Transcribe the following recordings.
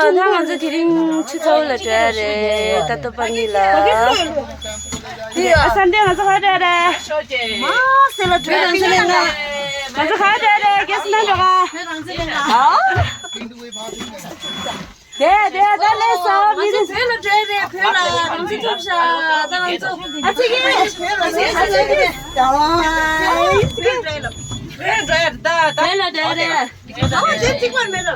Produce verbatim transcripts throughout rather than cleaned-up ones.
ད་ང་ཚོ་དེ་རིང་ཆུ་ཚ་བོ་ལ་འགྲོ་ཡ་རེད། ད་ལྟོ་པ་ཉིད་ལ། དེ་ཨ་སན་ཌེ་ང་ཚོ་ག་འགྲོ་ཡ་རེད། མ་སེ་ལ་འགྲོ་ཡ་རེད། ང་ཚོ་ག་འགྲོ་ཡ་རེད། རྒྱལ་སྲིད་ནང་འགྲོ་ག་དེ་དེ་ད་ལས་སོ་མི་རིགས། བོད་ལ་འགྲོ་ཡ་རེད། བོད་ལ་རང་བཙན་ཐོབ་ཤག་ད་ང་ཚོ་ཨ་ཙི་གི་བོད་ལ་འགྲོ་ཡ་རེད། བོད་ལ་འགྲོ་ཡ་རེད། ད་ད་ཨ་ཅེ་ཅིག་པར་མེད་ལ།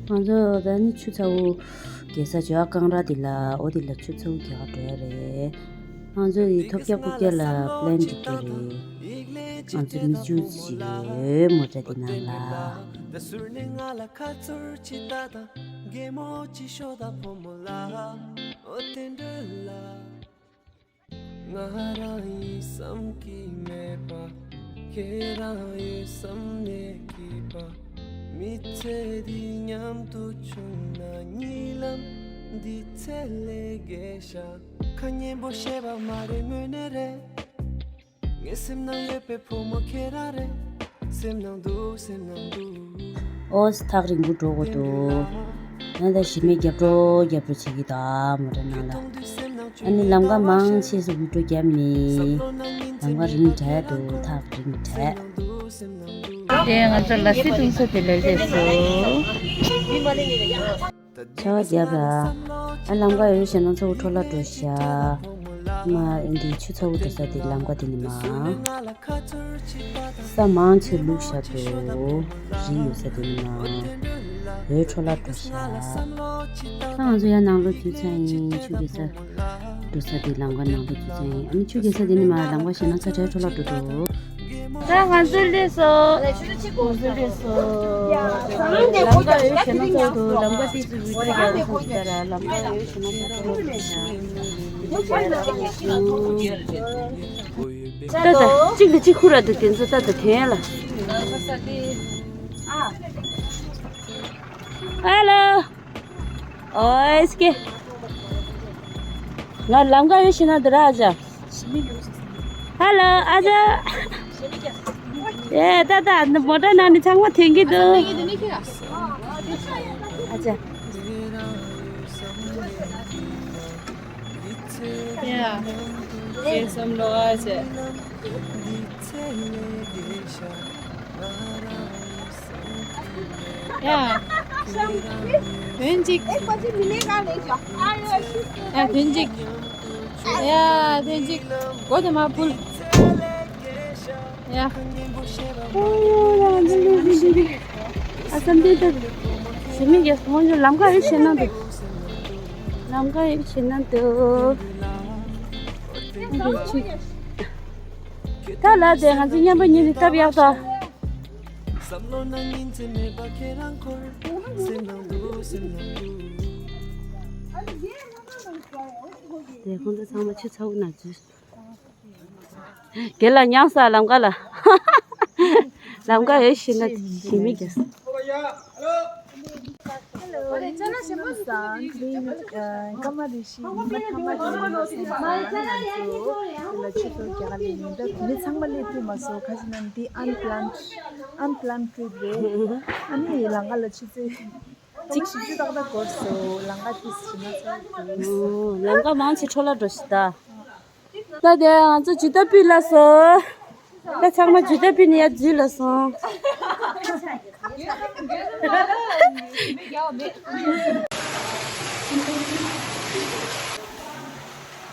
ང་ཚོ་ད་ནི་ཆུ་ཚ་བོ་རྒྱལ་ས་ཇོ་ཨ་ཀང་ར་དེ་ལ་འོ་དེ་ལ་ཆུ་ཚ་བོ་རྒྱག་འགྲོ་ཡ་རེད། ང་ཚོ་ཡི་ཐོབ་རྒྱག་ཁུག་རྒྱག་ལ་པི་ལན་འགྲིག་གི་རེད། ང་ཚོ་མི་བཅུ་ཞིག་ཡོད་མོ་ཊ་དེ་ནང་ལ། ང་རང་ཡིན་བསམ་གྱི་མེད་པ། ཁྱེད་རང་ཡོད་བསམ་ནས་སྐྱིད་པ། མི་ཚེ་འདི་མཉམ་དུ་བྱུང་ན་གཉིད་ལམ་འདི་ཚེ་ལས་རྒྱས་ཤག་ཁ་སྙན་པོ་བཤད་པ་མ་རེད། དངོས་གནས་རེད། ངའི་སེམས་ནང་ཡོད་པའི་བུ་མོ་ཁྱེད་རང་རེད། སེམས་ནང་འདུག་སེམས་ནང་འདུག་ཨོ་ཐག་རིང་པོ་འགྲོ་དགོས་འདུག་ང་ད་གཞི་མེད་རྒྱབ་འགྲོ་རྒྱབ་འགྲོ་བྱེད་ཀྱི་ད་མོ་ར་ནང་ལ། ཨ་ནི་ལམ་ཁ་མང་ཆེ་སུ་འུར་འགྲོ་རྒྱབ་ནི། ལམ་ཁ་རིང་དྲགས་འདུག་ཐག་རིང་དྲགས། དེ་ང་ཚོ་ལ་སི་འཐུང་ས་དེ་ལ་སླེབས་སོང་། ཆར་པ་བརྒྱབ་ར། ཨ་ལམ་ཁ་ཡོད་ཞེ་ན་ཚ་བོ་འཕྲོ་བརླག་འགྲོ་ཤག་མ་འདི་ཆུ་ཚ་བོ་འགྲོ་ས་དེ་ལམ་ཁ་དེ་ནི་མ། ས་མང་ཆེ་བླུགས་བཞག་འདུག་རི་ཡོད་ས་དེ་ནི་མ། འོད་འཕྲོ་བརླག་འགྲོ་ཤག་ད་ང་ཚོ་ཡར་ནང་ལོགས་འཛུལ་ཚར་ཡིན། ཆུ་རྐྱལ་ས་འགྲོ་ས་དེ་ལམ་ཁ་ནང་ལོགས་འཛུལ་ཚར་ཡིན། ཨ་ནི་ཆུ་རྐྱལ་ས་དེ་ནི་མ་ལམ་ཁ་ཞེ་ན་ཚ་དྲག་འཕྲོ་བརླག་འགྲོ་འདུག་ད་ང་ཚོ་སླེབས་སོང་། ང་ཚོ་སླེབས་སོང་། ལམ་ཁ་ཡོད་ཞེ་ན་ཚ་འདུག་ལམ་ཁ་ཏིག་ཙམ་འུར་འགྲོ་རྒྱག་སོང་ཞིག་ད་ར་ལམ་ཁ་ཡོད་ཞེ་ན་ཚ་འདུག་ད་ད་གཅིག་ལ་གཅིག་ཁུར་ར་འདུག་དེ་ཚོ་ད་ད་དེ་ལ། ཧ་ལོ། ཨོ་ཨེ་སི་ཀེ། ང་ལམ་ཁ་ཡོད་ཤི་ན་འདི་ར་ཨ་ཅག་ཧ་ལོ་ཨ་ཅག་ཨེ་ད་ད་མོ་ཊ་ནང་ནས་ཚང་མ་འཐེན་གྱི་འདུག་ཨ་ཅག་ཡ། ཁྱེད་བསམ་བློ་ཨ་ཅག་ཡ། དོན་གཅིག་ཡ། དོན་གཅིག་ཡ། དོན་གཅིག་སྒོ་དེ་མ་ཕུལ། ཡ། ཨོ་ཡ་ང་ཚོ་ལུས་ཟིན་འདི་འདི། ཨ་བསམ་གཏན་ལྟར། ཞི་མི་རྒྱལ་སོང་ལམ་ཁ་ཡོད་ཤེས་ན་འདུག་ལམ་ཁ་ཡོད་ཤེས་ན་འདུག་ཨ་འདི་ཆུ། ད་ལ་དེ་ང་ཚོ་མཉམ་པ་ཉིད་ནས་སྟབས་ཡག་ད། དེ་ཁོང་ཚོ་ཚང་མ་ཆུ་ཚ་བོ་ནང་འཛུལ། དེ་ལ་མྱངས་ས་ལམ་ཁ་ལ། ལམ་ཁ་ཡོད་ཤེས་ན་ཞི་མི་རྒྱལ་སོང་། ཀ་མ་རེ་ཤི་ཉི་མ་ཐ་མ་རེ་ཡིན་ས་ན་ང་ཚོ་དེ་ལ་ཆུ་ཚོད་བརྒྱ་ལ་ཡིན། ད་དེ་ཚང་མ་སླེབས་ཐུབ་མ་སོང་། ག་ཟེར་ན་འདི་unplanned unplanned trip རེད། ཨ་ནི་ལམ་ཁ་ལ་ཆུ་ཚོད་གཅིག་བཞི་བཅུ་ཏག་ཏག་འགོར་སོང་། ལམ་ཁ་དེ་ཞི་མ་ཚ་འདུག་ལམ་ཁ་མང་ཆེ་འཕྲོ་བརླག་འགྲོ་ཤི་ད། ད་དེ་ང་ཚོ་ཇི་ལྟར་ཕུད་ལ་སོང་། ད་ཚང་མ་ཇི་ལྟར་ཕུད་ནས་ཡར་འཛུལ་ལ་སོང་།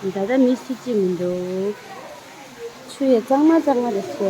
ད་ལྟ་མི་སུ་གཅིག་མི་འདུག་ཆུ་ཡང་གཙང་མ་གཙང་མ་རེད་ཤག་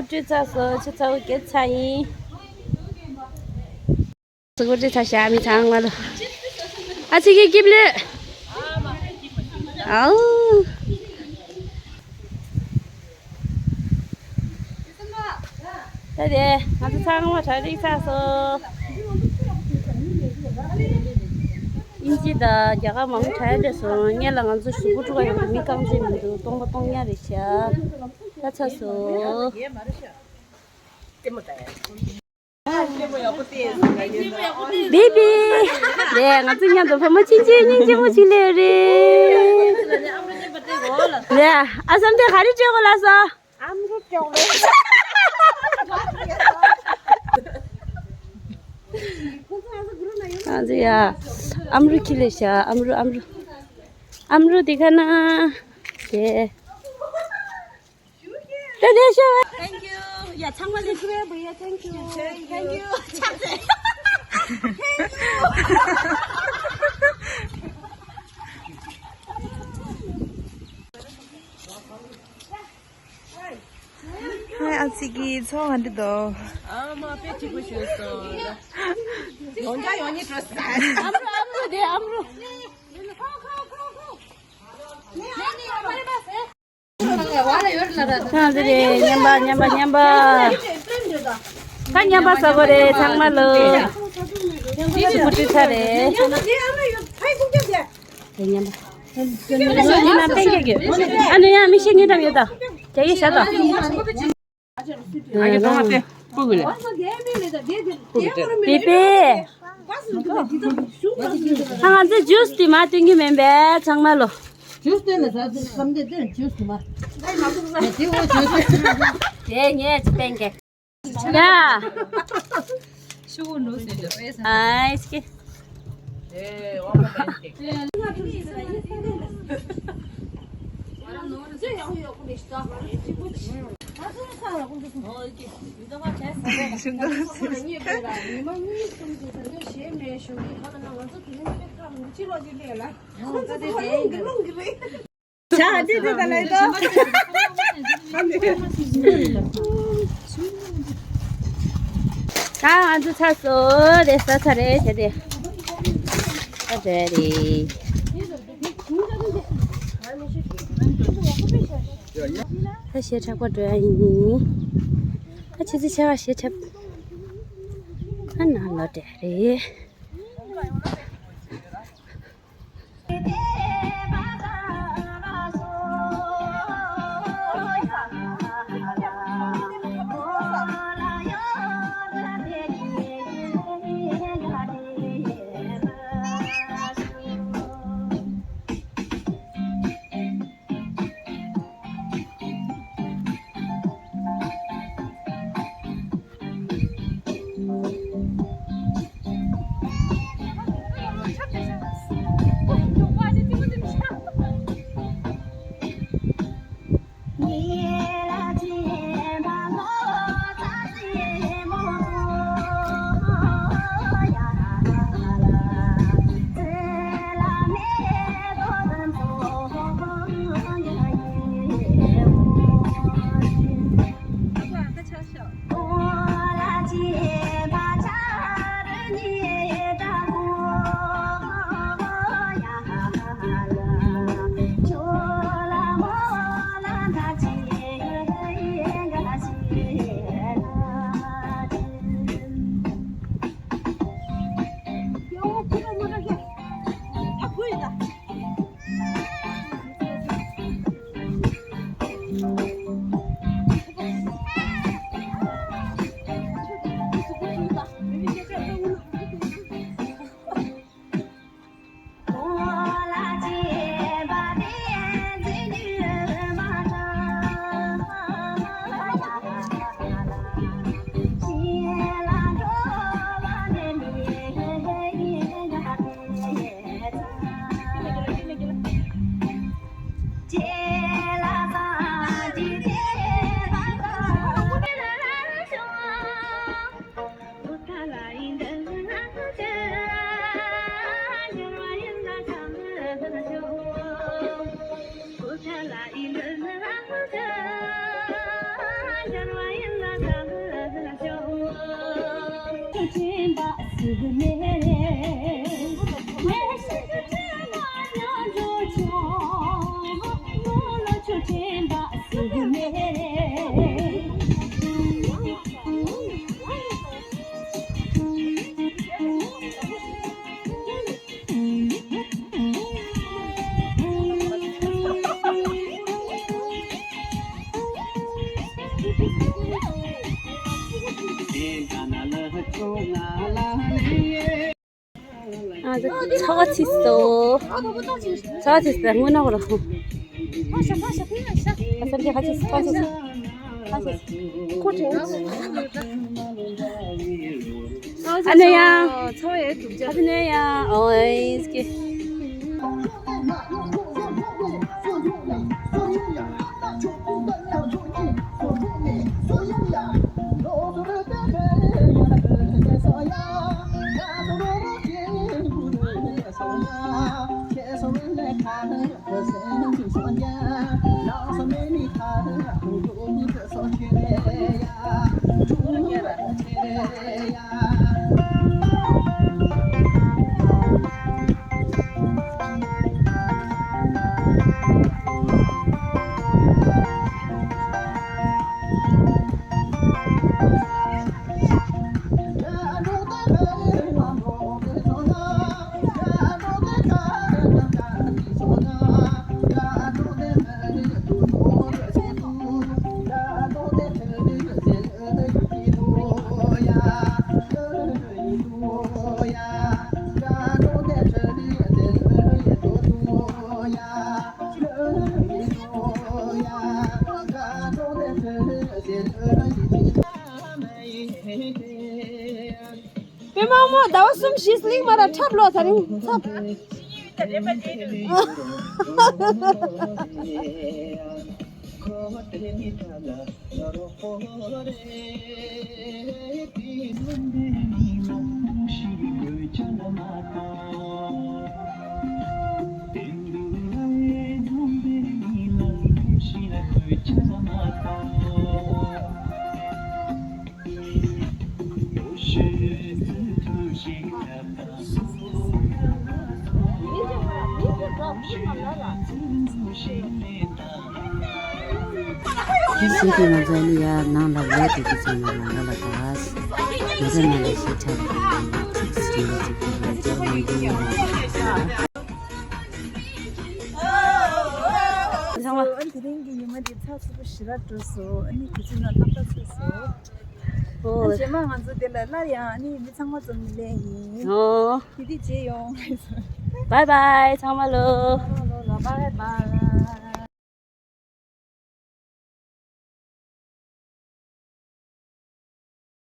བཀྲུས་ཚར་སོང་། ཆུ་ཚ་བོ་བརྒྱབ་ཚར་ཡིན། གཟུགས་པོ་བཀྲུས་ཚར་ཤག་མི་ཚང་མ་ལོ། ཨ་ཙི་གི་སྐྱིབས་ལོས། ཨའུ། ད་དེ་ང་ཚོ་ཚང་མ་གྲ་སྒྲིག་ཚར་སོང་། དབྱིན་ཇི་དང་རྒྱ་གར་མང་པོ་གྲ་སྒྲིག་སོང་། སྔོན་ལ་ང་ཚོ་གཟུགས་པོ་བཀྲུ་ག་ཡོང་དུས་མི་རྐང་རྗེས་མི་འདུག་སྟོང་པ་སྟོང་ཉག་རེད་ཤག་ད་ཚར་སོང་། བི་བི། རེད། ང་ཚོ་མཉམ་དུ་བུ་མོ་ཆུང་ཆུང་སྙིང་རྗེ་མོ་ཞིག་སླེབས་རེད། རེད། ཨ་བསམ་གཏན་ག་རེ་སྤྲད་དགོས་ལབ་སོང་། ཨམ་རུ་སྤྲད་དགོས། ང་ཚོ་ཡ། ཨམ་རུ་ཁྱི་ལས་བྱ། ཨམ་རུ་ཨམ་རུ། ཨམ་རུ་དེ་ག་ན། དེ། ད་དེ་ཤོད། Thank you. ཡ་ཚང་མ་ལ་ཤུ་རེ་བུ་ཡ། Thank you. Thank you. ཕྱག་འཚལ། Thank you. ཧའི། ཨ་ཙི་གི་ཚོགས་ང་འདི་དོ། ཨ་མ་དཔེ་གཅིག་པུ་ཞུས་སོང་། ཡོང་རྒྱ་ཡོང་ཉིད་འགྲོ་ས། ཨམ་རུ་ཨམ་རུ་དེ་ཨམ་རུ། ཁ་འདི་རེད། མཉམ་པ་མཉམ་པ་མཉམ་པ། ད་མཉམ་པ་ཟ་གོ་རེད་ཚང་མ་ལོ། ཅི་ཅི་མུ་ཏི་ཚ་རེད། དེ་མཉམ་པ། འདི་ན་པན་ཀེག་ཡོད། ཨ་ནུ་ཡང་མིག་ཤེལ་ཉིས་འགྲམ་ཡོད་ད། རྒྱ་ཡིག་བཞག་ད། ཨ་ཀྱེ་ཐོག་མ་དེ་སྤུ་གུ་ལ། བི་བི། ཨ་ང་ཚོ་ཇུས་དེ་མ་སྟོན་གྱི་མིན་པས་ཚང་མ་ལོ། ཇུས་སྟོན་ལ་ཟ་བསམ་དེ་སྟོན་ཇུས་དེ་མ། དེ་འོ་ཇུས་དེ་ངས་པན་ཀེག་ཡ། ཤུ་གུ་འགྲོ་ཟེར་འགྲོ་པས། ཨའི་སྐེ། ཤུགས་འདུག་ཟེར། བྱ། འདི་འདི་ད་ལས་ད། ད་ང་ཚོ་ཚར་སོང་། དེ་ཟ་ཚར་རེད་བྱས་ཏེ། ཨ་རེད་རེད། ད་ཞེ་དྲག་པ་འགྲོ་ཡ་ཡིན། ཨ་ཆེ་ཚེ་ཆེ་བ་ཞེ་དྲག་ཨ་ན་ལོ་དྲེ་རེད། ཨ་ཚ་བ་ཚིག་སོ། ཚ་བ་ཚིག་སོ་དངོས་གནས་རོ། ཨ་སར་གྱི་ཧ་ཅི་སི་ཧ་ཅི་སི་ཧ་ཅི་སི། ཁོ་དྲན། ཨ་ནེ་ཡ། ཚ་བ་ཡ་གྲུབ་ཅག་ཨ་ནེ་ཡ། ཨོ་ཨེ་སྐྱེ། པད་མ་མོ་ཟླ་བ་གསུམ་བཞི་སླེབས་མ་ར་འཁྲབ་ལོ་ད་རིང་འཁྲབ། དེ་བཞིན་དུ་ང་ཚོ་ནི་ཡར་ནང་ལ་ལོག་འགྲོ་དུས་ཙམ་ལ་ང་ལ་ད་ང་ཚོ་ནང་ལ་ཞིག་ཆགས་པ་ཁྲིག་སི་ཊིང་ལ་ཅིག་གི་ལ་ཅོག་མི་འདུག་ཡོང་བ། ཚང་མ། ཨ་ནི་དེ་རིང་གི་ཉི་མ་འདི་ཚགས་ཚུད་པོ་ཞེ་དྲག་འགྲོ་སོང་། ཨ་ནི་དུས་ཚོད་ནང་ཏག་ཏག་ཚོད་སོང་། ཨོ། ཨ་རྗེས་མ་ང་ཚོ་དེ་ལ་སླར་ཡང་ཨ་ནི་མི་ཚང་མ་ཚོ་མི་ལེན་ཡིན། ཨོ། དེ་དུས་མཇལ་ཡོང་། བའི་བའི་ཚང་མ་ལོ། ཚང་མ་ལོ་ལ་བའི་བའི།